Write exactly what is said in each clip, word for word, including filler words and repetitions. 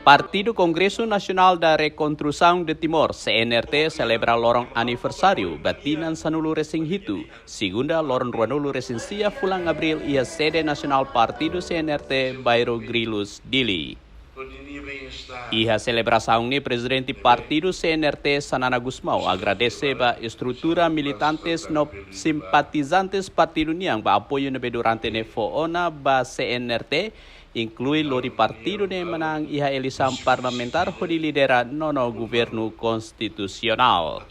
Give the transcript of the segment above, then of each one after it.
Partidu Kongresu Nasionál da Rekonstrusaun de Timor, C N R T, selebra loron aniversáriu ba tinan sanulu-resin-hitu, segunda, loron ruanulu-resin-sia fulan Abríl, iha sede nasionál partidu C N R T, bairru Grilus, Dili. Iha selebrasaun ne'e, Prezidente Partidu C N R T, Xanana Gusmão, agradese ba estrutura, militantes no simpatizantes partidu nian ba apoiu ne'ebé durante ne'e fó ona ba C N R T, inklui lori partidu ne'e manán iha eleisaun parlamentár hodi lidera nono governu konstitusionál.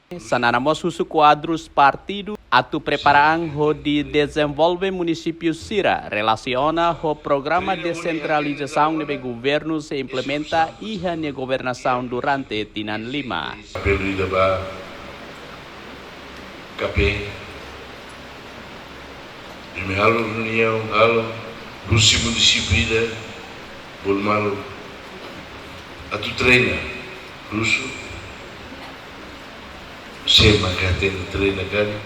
Xanana mós husu kuadrus partidu atu prepara an hodi dezenvolve munisípiu sira, relasiona ho programa desentralizasaun ne'ebé governu sei implementa iha nia governasaun durante tinan lima. Apelu ida ba K P, imi halo reuniaun, halo, husi munisípiu ida, bolu malu atu treina, husu, sé mak hatene treina karik,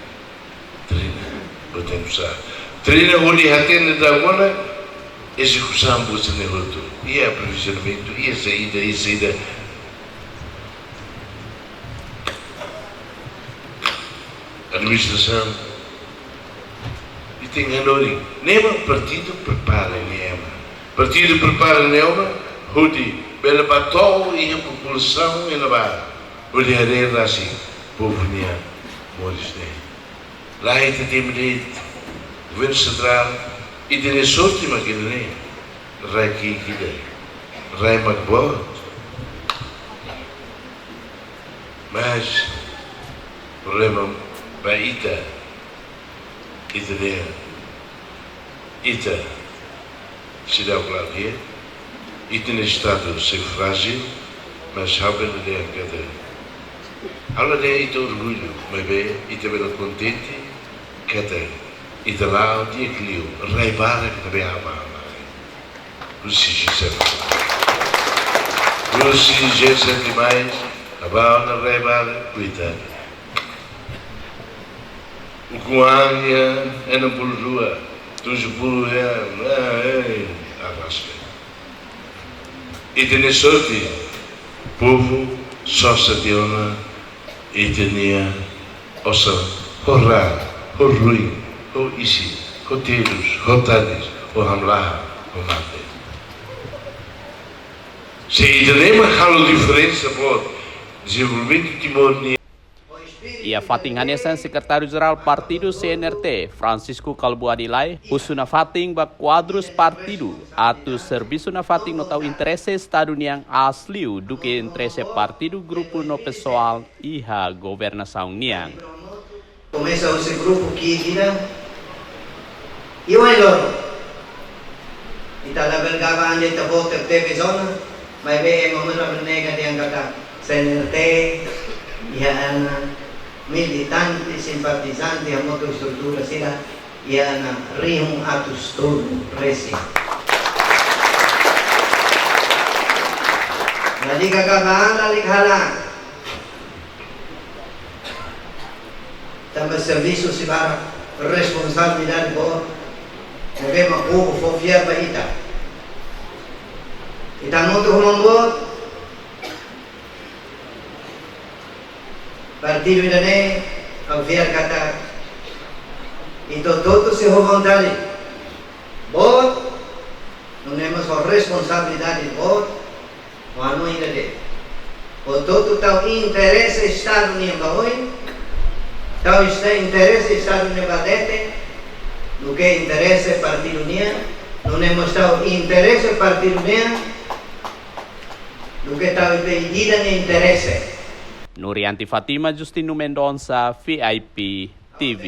treina, botemos sa. Treina hodi hatene dagona, ezekusaun buat sira-ne'e hotu. Iha aprovizionamentu, iha saída, iha saída. Administrasaun. I tenke hanorin. Ne'e mak partidu prepara ne'e ema. Partidu prepara ne'e ema, hodi bele bá to'o iha populasaun iha ne'ebá. Hodi haree rasik povu nia moris ne'e. Lae, ita temi de'it governu sentrál, ita-nia sorte mak ida-ne'e. Rai ki'ik ida, rai mak boot. Mas problema ba ita, ita dehan, ita seidauk la'o di'ak, ita-nia estadu sei frájil, mas ha'u bele dehan katak, ha'u la dehan ita orgullu, maibé ita bele kontente katak ita la'o di'ak liu, rai barak ita bele aban. Husi G sete. Husi G sete mais, aban ona rai barak, koitadu. Ukun-an iha enam puluh dua, tujuh puluh ya, eh, eh, arraska. Ita-nia sorte, povu sosa tiha ona ita-nia osan ho ran, ho ruin, ho isin, ho terus, ho tadis, ho hamlaha, ho mate. Se ita-nia ema halo diferensa boot dezenvolvimentu Timor nian. Iha fatin hanesan, Sekretáriu-Jerál Partidu C N R T, Francisco Kalbuadi Lae, husu nafatin ba kuadrus partidu atu servisu nafatin no tau interese estadu nian aas liu duké interese partidu, grupu no pesoál iha governasaun nian. Komesa husi grupu ki'ik ida, i ohin loron ita labele gaba ande ita-boot tebe zona, maibé ema muna bele nega dehan katak C N R T iha ona militante, simpatizante, hamutuk estrutura sira iha ona rihun atus tolu resin. Jadi, gaba an lalika halo. Tanba servisu sei barak, responsabilidade boot, ne'ebé mak povu fó fiar ba ita. Ita hamutuk ho maun boot, partidu ida-ne'e, ha'u fiar katak ita hotu-hotu sei ho vontade boot, nune'e mós ho responsabilidade boot, ho hanoin ida de'it. Hotu-hotu tau interese estadu nian ba oin, tau esta interese estadu nian ba leten, duké interese partidu nian, nune'e mós tau interese partidu nian, duké tau ita ida-nia interese. Nurianti Fatima, Justino Mendonça, V I P T V.